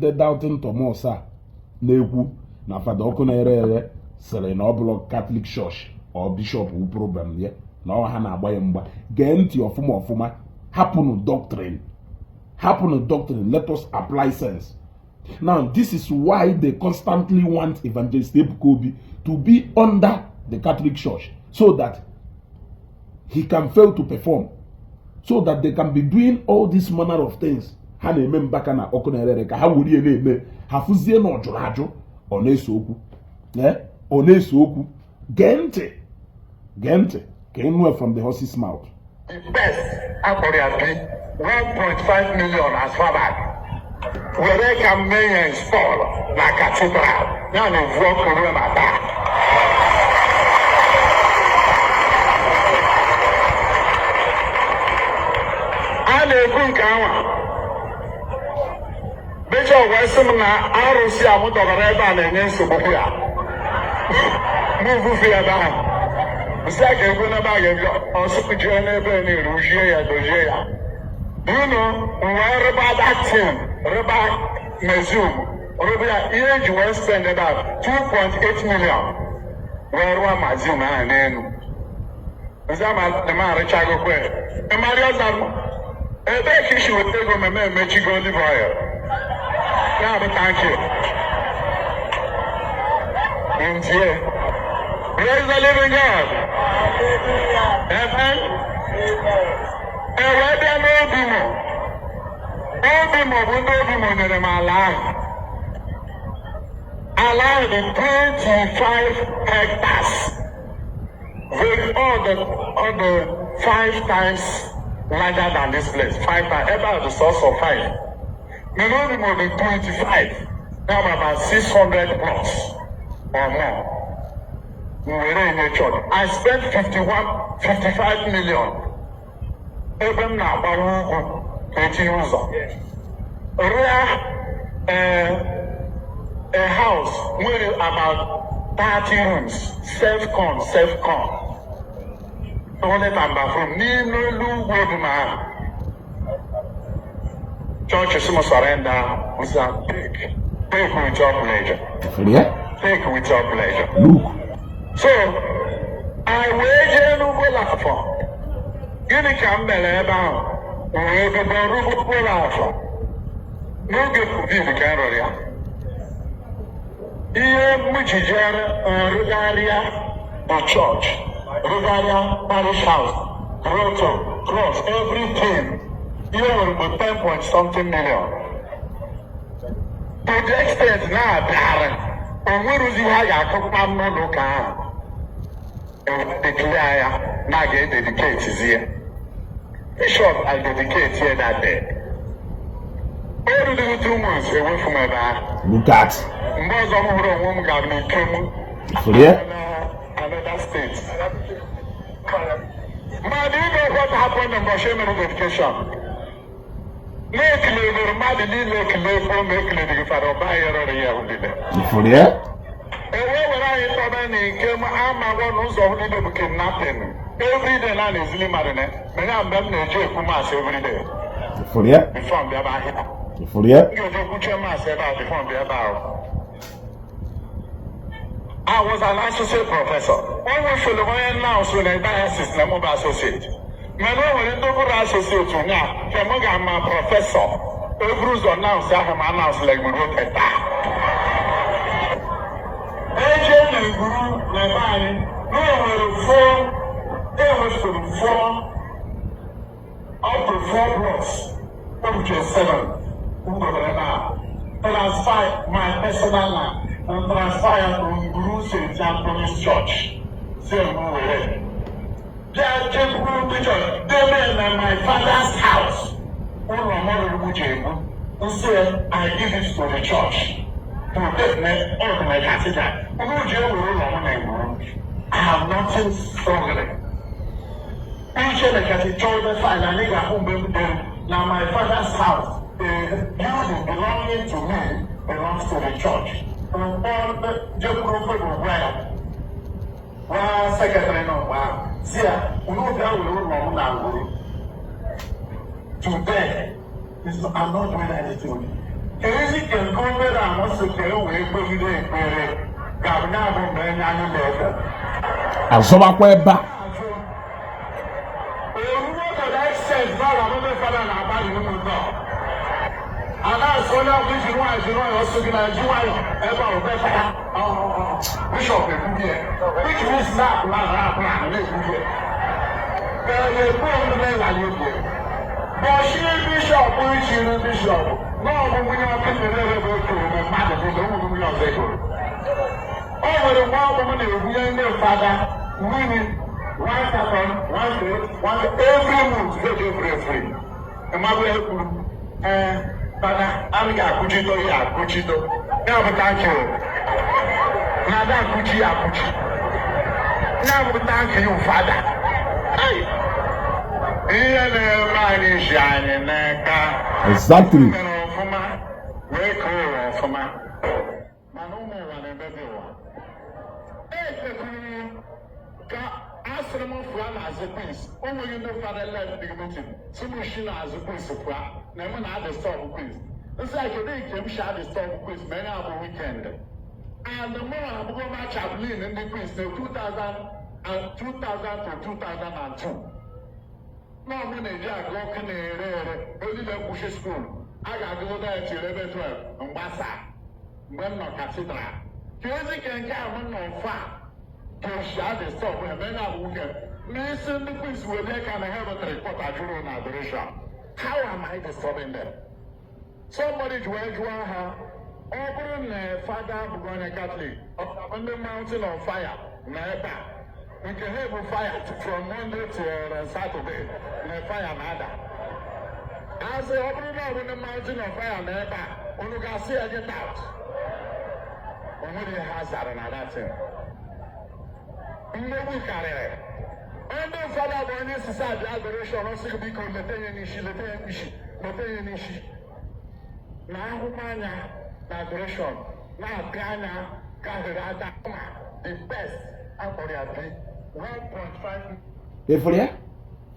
Ndị Doubting Thomas a na-ekwu na Fada ọkụ na-ere ere sịrị na ọ bụrọ Catholic Church or bishop wu problem ya, na ọ ha na-agba ya mgba. Gee ntị ọfụma ọfụma. Hapụnụ doctrine, hapụnụ doctrine, let us apply sense. Now, this is why they constantly want Evangelist Ebuka Obi to be under the Catholic Church, so that he can fail to perform, so that they can be doing all this manner of things ha na-eme. Mbaka na ọkụ na-ere ka ha were na-eme ha fụzie na ọ jụrụ ajụ, ọ na-ese okwu, ọ na-ese okwu. Gee ntị, gee ntị ka ị nụ from the horse's mouth. The best akpọrọ ya bi 1.5 million as far back were ka m mee ya install na cathedral ya na evu ọkụ ruo ma taa. A na-ekwu nke anwa, bishọp wee sị m na arụsị a mụ dọbara ebe a na-enye nsogbu, ya mụ vufe ya ebe ahụ. Nsị a ga-ekwu n'ebe a ga-ebi ọsụ jee n'ebe na-eruzie ya, dozie ya. Wee rụba that thing, rụba museum, rụba ya. Ihe eji wee spend about 2.8 million wee rụọ museum ahụ n'elu. Nsị ama na m arụchagokwe. Ịmarị ọza m ebee ka isi weta ego meme emechigo olive oil ya bụ thank you. Ntie. Praise the living God. Amen. E wee bịa n'obi m. Obi m bụ ndị obi m nyere m ala ahụ. Ala ahụ dị 25 hectares. Very all the five times larger than this place. Five times. Ebe a dị sọsọ five. Mana obi m dị 25. Now about 600 plus or more. M were enye church. I spent 51, 55 million. Ebe m na-agbawa ugwu ka etinye ụzọ. Rụọ a house nwere about 30 rooms, self-con, self-con. Toilet and bathroom n'ime elu ugwu dị m ahụ. Chọọchị sị m surrender, m sị take, take with your pleasure. Fụrụ ya? Take with your pleasure. Look. So, I wee jee n'ugbo afọ. Gịnị ka m mere ebe ahụ? M wee bido rụba ugbo afọ. N'oge COVID ka m rụrụ ya. Ihe m ji jere nrụgharịa the church, rụgharịa parish house, grotto, cross, everything. Ihe nwere bụ 10 point something million. To the extent na abịara, o nwerozi ihe a ga-akụkwa m n'ụlọ ụka ahụ. Declare ya na a ga-ededicate ya. Bishop, I dedicate ya that day. O ruru 2 months, ewefu m ebe ahụ. Look at. Mgbe ọzọ m hụrụ onwe m gara n'ike m Fụrụ ya? na another state. Ma do you know what happened mbọchị emere dedication? Na-ekelere mmadụ niile, ekele kwuo ma ekelere Fada Ọba rọrọ ya niile. Fụrụ ya? E wee were anyị tọba na nke m amagwọ n'ụzọ niile bụ kidnapping. Everyday na na-ezili mmadụ na ma ya mgbe m na-eji ekwu mass everyday Fụrụ ya? before m bịaba ahịa. Fụrụ ya? M ga-eje kwuchie mass ebe a before m bịa ebe ahụ. I was an associate professor. O nwefere onye nna na diocese na mụ bụ associate. Mana o nwere ndị bụrụ associate nya ka mụ ga-ama professor. Eburu ụzọ announce ahụ ma announce like ruo taa. Eje na ngwuru na ebe anyị na o nwere four, e nwefere four, up to four blocks, up to seven m dobere ebe a. Transfer my personal land and transfer ya to Nguru St. Anthony's Church. Si m were. Bịa jekwuru ndị church debe na my father's house. Ụlọ m rụrụ m ji egbu. Nsị I give it to the church. To take me all to my cathedral. Unu ji ewere ụlọ m na Nguru. I have nothing struggling. Iche na cathedral file anyị ga-ahụ mgbe m dere na my father's house, the building belonging to me belongs to the church. Mkpọ jekwuru ofe bụ gwa ya. Gwa secretary nọ mgbe ahụ. Si ya, unu bịa were ụlọ m na Nguru. Today, I'm not doing anything. Ezi ka nke obere amasị ka e wee kpegide ekpere ga-abụ na-abụ mgbe enye anyị na-ebe. Azọbakwa ebe a. Eruo to the extent na ọ ga-abụ ndị fada na-agbalị n'ụlọ. A na-asị onye ọbụla iji nwayọ, jiri nwayọ, ọsọ gị na ji nwayọ ebe a obe fada bishọp ekwughị, which means na plan na plan na-ekwughị. Ee, ekwu omume ghara egwu. Bọchị bishọp chiri bishọp na ọ bụ nwunye ọkụ na-ere ebe ekuru na mmadụ bụ na o nwere nwunye ọzọ ekuru. O nwere nwa ọbụ m na-ebunye ndị fada mmiri, one carton, one crate, one every month, they dey free free. Mmadụ ekwuru, ee, fada anaghị akụchido ya akụchido. Ya bụ thank you. Na ada akụchi ya akụchi. Ya bụ thank you, fada. Hey! Ihe na-eme anyị ji anyị n'aka. Mere ọfụma wee kee ụwa ọfụma, mana ụmụ ụwa na-emebi ụwa. Echekwuru ka asịrị m fụa n'azụ Queens, o nweghị ndị fada left the meeting si m shi n'azụ Queens fụa na eme na adị stop Queens. Nsị a, kedu nke m shi adị stop Queens ma enye abụ weekend, and mụ na abụgo ma chaplain ndị Queens na 2000 and 2000 to 2002 na ọmụ na-eji agụ ọkụ na-ere ere olile mkpuchi school a ga-agụgodo ya tiri ebe 12 mgbasa mgbe m nọ cathedral. Ka ezi ka nke a m nọ mfa ka esi adị stop eme na abụ weekend n'isi ndị Queens wee bịa ka na ha wetere quarter jụrụ na adoration. How am I disturbing them? Somebody ji wee jụọ ha, ọ bụrụ na fada abụghị onye Catholic, ọ bụ ndị Mountain of Fire na ebe a nke ha bụ fire from Monday till Saturday na fire na-ada, asị ọ bụrụ na ọ bụ ndị Mountain of Fire na ebe a, unu ga-asị ya get out? O nwere ihe ha zara na that. Mmegbu karịrị. Ndị ụfọdụ bụ onye sisi abịa adoration, ọ sị gị, biko leta ya n'isi, leta ya n'isi, leta ya n'isi na ahụmanya na adoration na-abịa anya gafere ada ma the best akpọrọ ya bi 1.5. Ịfụrụ ya,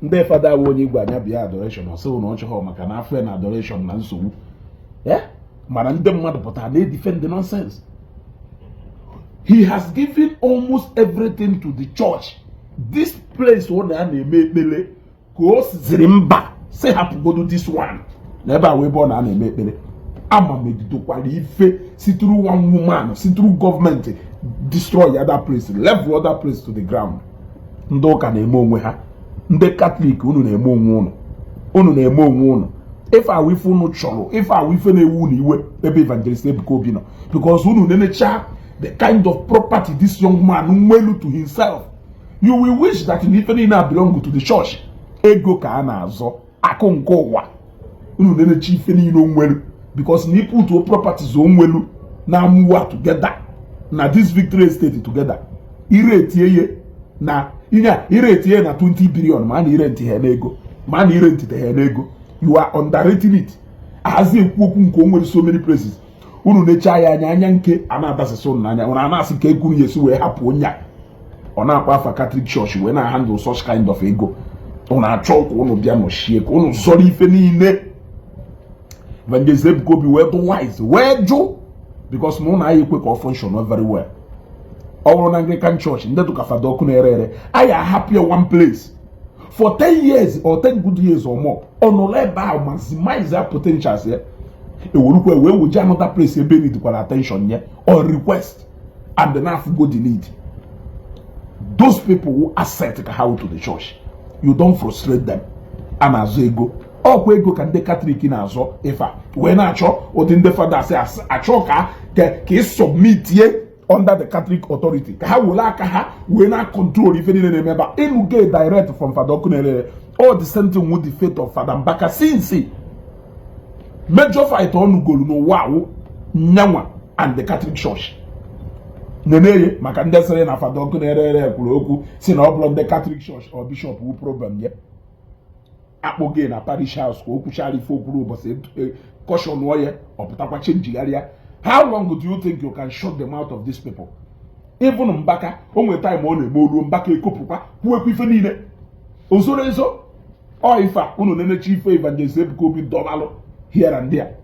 ndị fada awụ onye igwe anya bịa adoration, ọ sịghị na ọ chọghọ maka na afọ ya na adoration na nsogbu ya, mana ndị mmadụ pụtara na defend the nonsense. He has given almost everything to the church. This place ọ na na-eme ekpere ka o siziri mba si hapụgodo this one na ebe a wee ebe ọ na na-eme ekpere. Ama megidokwara ife si through one woman, si through gọọmenti destroy other place, level other place to the ground. Ndị ụka na-eme onwe ha, ndị Katọlik, unu na-eme onwe unu, unu na-eme onwe unu. Ife awụ ife unu chọrọ, ife awụ ife na-ewu unu iwe ebe Evangelist Ebuka Obi nọ, because unu nenecha the kind of property this young man nwelu to himself, you will wish that na ife niile a belong to the church. Ego ka a na-azọ akụ nke ụwa. Unu nenecha ife niile o nwelu, because na iputuo properties o nwelu na amụwa together na this Victory Estate together, ire etie ye na ihe a, ire etinye na 20 billion, ma a na ire ntị ha n'ego, ma a na ire ntị ha n'ego, you are underrating it. Ahazi ekwu okwu nke o nwere so many places. Unu na-eche ya anya anya nke a na-adasịsị unu n'anya, unu a na-asị ka ego unu esi wee hapụ onye a ọ na-akpọ afa Catholic Church wee na-handle such kind of ego. Unu achọ ka unu bịa nọchie ka unu zọrọ ife niile. Evangelist Ebuka Obi wee dị wise wee jụ, because na ụnụ anyị ekwe ka ọ function very well. Ọ bụrụ na Anglican Church, ndị dụka fada ọkụ na-ere ere, anyị ahapụ ya one place for 10 years or 10 good years or more, ọ nọrọ ebe ahụ maximize ya potentials ya, ewerukwa wee weje another place ebe need kwara attention ya or request and then go the need. Those people who asset ka ha to the church, you don't frustrate them. A na-azụ ego, ọkwa ego ka ndị Katọlik na-azọ ife a wee na-achọ ụdị ndị fada asị achọ ka ị submit ye under the Catholic authority, ka ha were aka ha wee na control ife niile na-eme ebe a. Ịnụge direct from Fada ọkụ na-ere. All the same thing with the fate of Fada Mbaka. Since major fight ọnụgolu n'ụwa awụ nyanwa and the Catholic Church neneye, maka ndị sịrị na fada ọkụ na-ere ere kwuru okwu si na ọ bụrụ ndị Catholic Church or bishop wu problem ya, akpọghị na parish house ka o kwuchara ife okwuru ụbọchị caution ya, ọ pụtakwa chenjigharịa. How long do you think you can shut the mouth of these people? Even Mbaka, o nwere time ọ na-eme oluo Mbaka ekopụkwa kwuwekwa ife niile ozoro ezo. Ọ ife a unu na-enechi ife Evangelist Ebuka Obi dọbalụ here and there,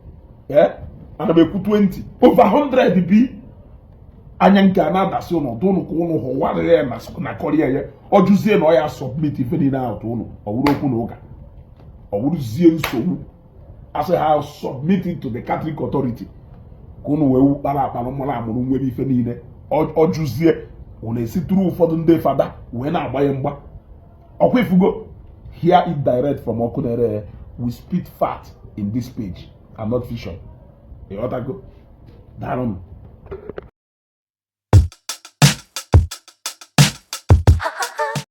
eh? Ana m ekwu 20 over 100 bi anya nke a na-adasị ụnụ ọdụ ụnụ ka ụnụ hụwarịrị ya na kọrịa ya. Ọ jụzie na ọ ya submit ife niile ahụ ụnụ, ọ wụrụ okwu na ụka, ọ wụrụzie nsogbu. Asị ha submit it to the Catholic authority ka ụnụ wee kpara akpara mụrụ amụrụ nwere ife niile. Ọ jụzie, ụnụ esitụrụ ụfọdụ ndị fada wee na-agba ya mgba. Ọkwa ifugo, hear it direct from ọkụ na-ere. We spit fact in this page and not fiction. Ịghọtago? Daalụnụ.